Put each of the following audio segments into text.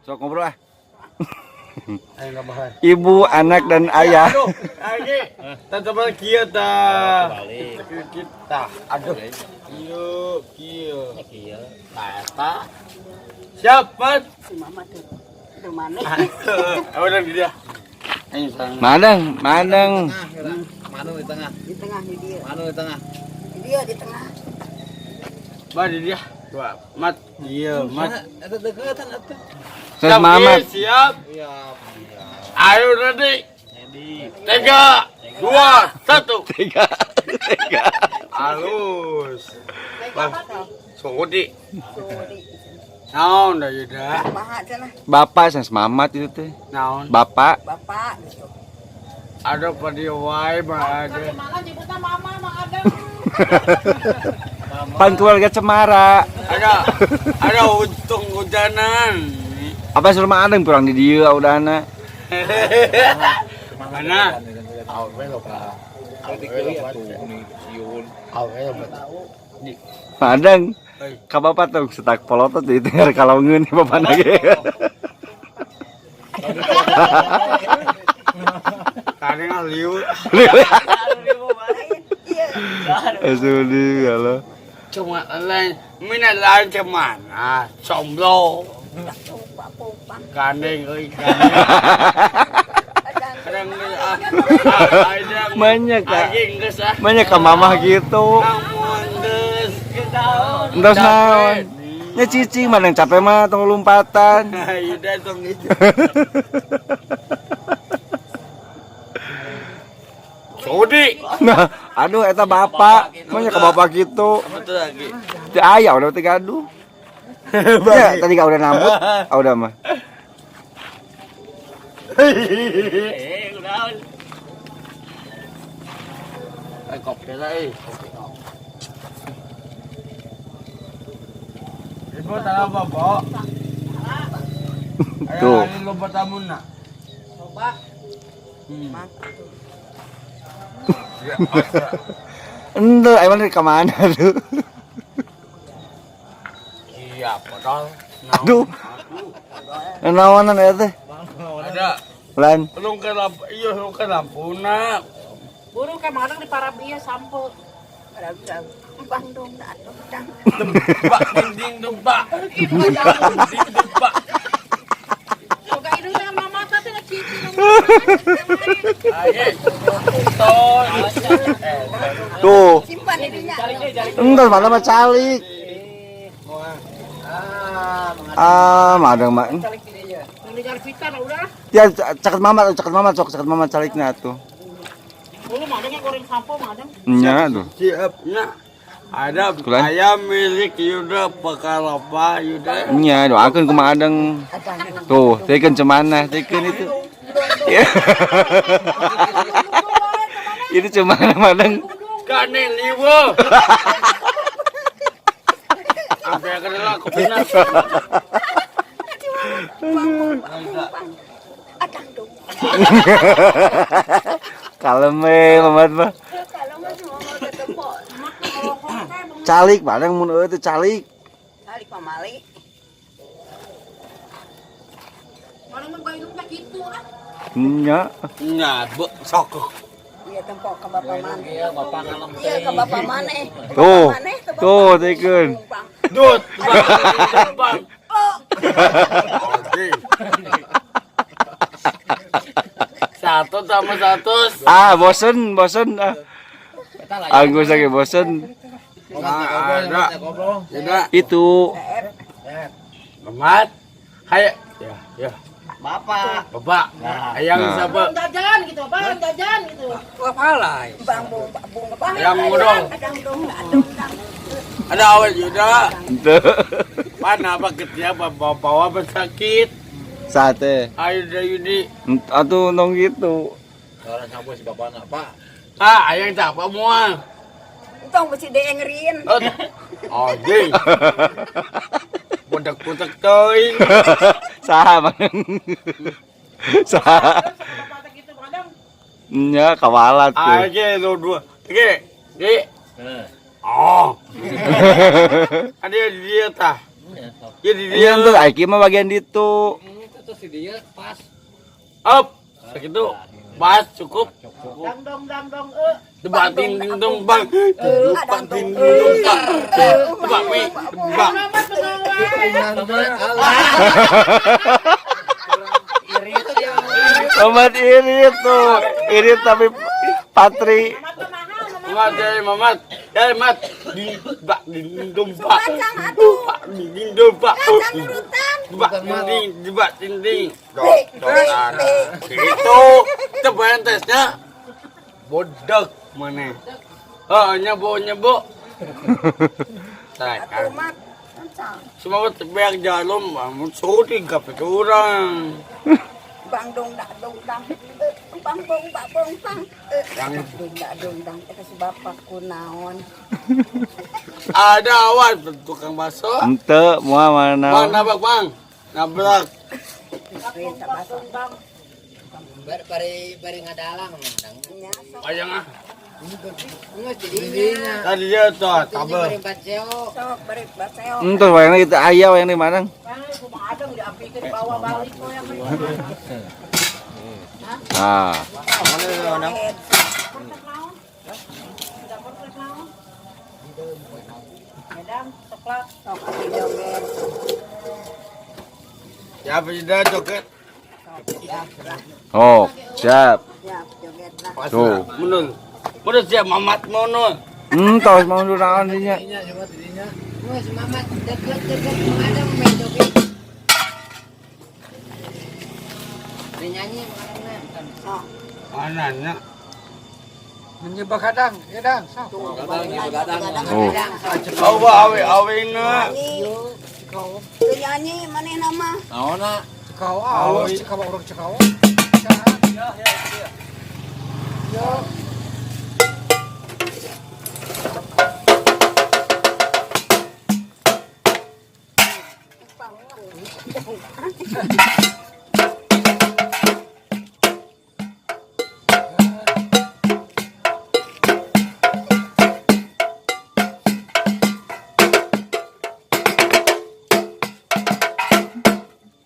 Sok ngobrol ah. Ayo ngabahan. Ibu, anak dan ayah. Aduh, lagi. Teman kieu tah. Kita. Aduh. Kieu, kieu. Kieu. Tah eta. Siap, Mat. Si mama tuh. Tuh mana? Ayo udah di dia. Ayo sang. Madang, madang. Manu di tengah. Di tengah di dia. Manu di tengah. Di dia di tengah. Ba di dia. Dua, Mat. Iya, Mat. Eta deketan atuh. Terus Mamat. Siap. Siap. Ayo ready. Ready. 3, 2, 1. Tiga. Tiga. Halus. Sudi. Sudi. Naon dah Yuda? Maha cenah. Bapak sanes Mamat itu teh. Naon? Bapak. Bapak gitu. Ada pada wae mah ada. Malah nyebutnya mama Mang Adang. Pan keluarga Cemara. Ada untung hujanan. Apa suruh Mang Adeng pulang di dieu udahna. Mana? Awe lo Pak. Awe lo Pak. Mang Adeng. Ka bapak tuh setak polotot di tengah kalongeun bapak lagi. Kadang liu. Iya. Asli Allah. Cuma lain minat lain cemana? Somblo. Pak popang. Kandeng euy kandeng. Adang. Kadang geus ah. Banyak, Kak. Anjing geus ah. Banyak ka mamah gitu. Ampun geus. Entos naon. Nya cicing mana yang capek mah tong lompatan. Yuda tong itu. Sudi. Nah, aduh eta bapak. Manya ka bapak gitu. Betul lagi. Teu aya udah teu gaduh. Ya, tadi gak udah nambut, ah, udah mah. Eh, udah. Eh, kopi lah, eh. Ibu tak apa, Bo? Tuh. Ayo, loba tamu nak. Coba. Ente, emang dari kemana tuh? Iya, padahal. Aduh. Naonan ya teh? Ada. Lan. Lu ke lampu, iya lu ke lampu nak. Buru kayak Mang Adang di parab iya sampo. Bandung dah atuh dang. Tebak dinding tebak. Dinding tebak. Suka hidung dengan mama teh ngecici. Ayo. Tol. Tuh. Simpan ininya. Ente mana mah calik. Ah, madang mah. Mendengar pita nah udah lah. Ya caket mama, caket mama sok, caket mama calikna tuh. Buru Mang Adang yang goreng sampo Mang Adang. Nya tuh. Siapnya. Ada Kulan. ayam milik Yuda Pekalapa Yuda. Nya doakeun kumaha adeng. Tuh, teukeun cemana, teukeun itu. Ya. Itu cemana madang. Kane liwo. Sampai kena kopina. Adang dong. Kalem we mamat mah. Kalau mah si mama udah tepok. Calik madang mun eueuh teh calik. Kali pamali. Mang Adang mah buka hidung teh gitu ah. Nya. Nyabek sok. Iya tempok ke bapak mana. Iya, bapak ngalem Iya ke bapak mana. Tuh. Tuh teukeun. Dut. Tebak. Oke. Satu tambah satu. Ah, bosen, bosen ah. Anggus lagi bosen. Nah, ada. Yuda. Itu Lemat. Kayak ya, ya. Bapak. Bapak. Ayang Nah. siapa? Bang jajan gitu, bang jajan gitu. Wah, Bang bung bung apa? Yang ngudong. Adang dong adang dang. Ada awal Yuda. Tuh. Pan apa ketiak bawa bawa bersakit. Sate. Ayo dah Yudi. Atuh nong gitu. Orang sampo si bapak nak, Pak. Ah, ayang tak apa mual. Entong mesti dengerin. Oh, jing. Budak-budak teuing. Saha mang. Saha. Terus sama bapak teh gitu Mang Adang. Nya kawalat tuh. Ah, ge lu dua. Ge. Ge. Oh. Ada dia tah. Ya di dia. Iya tuh, Aiki mah bagian ditu. Geus di dieu pas. Up. Segitu. Pas cukup. Dang dong dang dong eh. Tebak ding dong bang. Tebak ding dong bang. Tebak wi. Tebak. Mamat bengong wae. Obat irit tuh. Irit tapi patri. Mamat mah mahal, mamat. Mamat dari mamat. Dari mat. Ding bak ding dong bak. Kacang atuh. Bak ding dong bak. Kacang urutan. Tebak ding tebak ding. Dek, dek, dek. Gitu. Coba tesnya. Bodoh mana? Oh, nyebok nyebok. Atuh mat. Kacang. Semua tebak jalan, bangun suruh tiga orang. Bang dong dak dong dang. Bang bong bak bong bang. Dong dak dong dang. Eta si bapak kunaon. Ada awan tukang bakso. Ente moal mana. Bang nabrak bang, nabrak. Perintah bakso. Bari bari ngadalang dang. Nya sok Ayang ah. Geus didinya. Tadi dia tuh tabel. Bari baceo. sok bari baseo. Ente wayangna kitu aya wayang di mana? Bang, kumaha adem diapikeun dibawa balik we yang Ah. Joget. Dapur rek naon? Medang coklat. Sok atuh joget. Ya sudah joget. Sok siap lah. Oh, siap. Siap joget lah. Tuh. Mundur. Mundur siap mamat mundur. Tos mau mundur naon sih nya. Geus mamat deket-deket mengadang main joget. Bari nyanyi mengadangna. Sok. Mananya. Menyebab kadang, ya dang, sok. Oh. Awa awe awe na. Nyanyi. Teu nyanyi manehna mah. Naonna? Cekau awas, cekau orang cekau.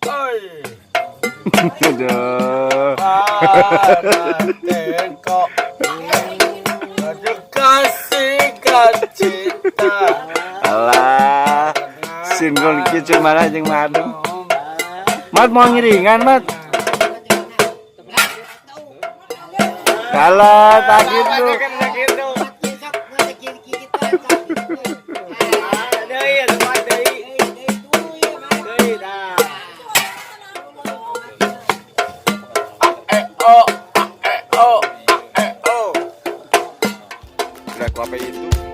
Oi. Aduh. Tengok. Kasih cinta. Alah. Sinkron kieu marah jeung Madem. Mat mau ngiringan, Mat. Kalah tak gitu. Eh oh, eh oh, eh oh. Udah ku apa itu?